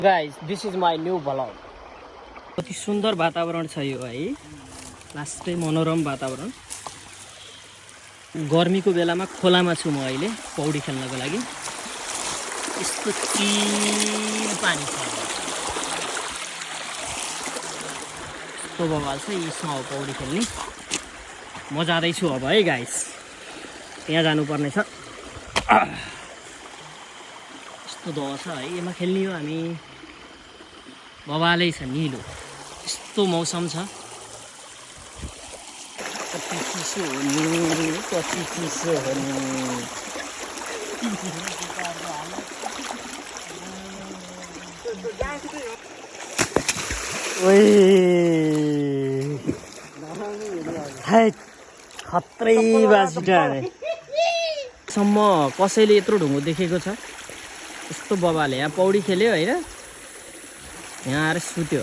Guys this is my new vlog. कति सुन्दर वातावरण छ यो है, लास्टै मनोरम वातावरण। गर्मीको बेलामा खोलामा छु म अहिले पौडी खेल्नको लागि। यस्तो चिल पानी छ, यस्तो बवाल छ। यसमा हो पौडी खेल्ने। म जाँदैछु अब है गाइस, त्यहाँ जानुपर्ने छ। यस्तो दह छ है, यसमा खेल्ने हो हामी। बवालै छ, निलो यस्तो मौसम छ। कति चिसो हो नि, कति चिसो हो नि। खत्रै बाजिटारे सम्म कसैले यत्रो ढुङ्गो देखेको छ? यस्तो बबाले यहाँ पौडी खेल्यो होइन, यहाँ आएर सुत्यो।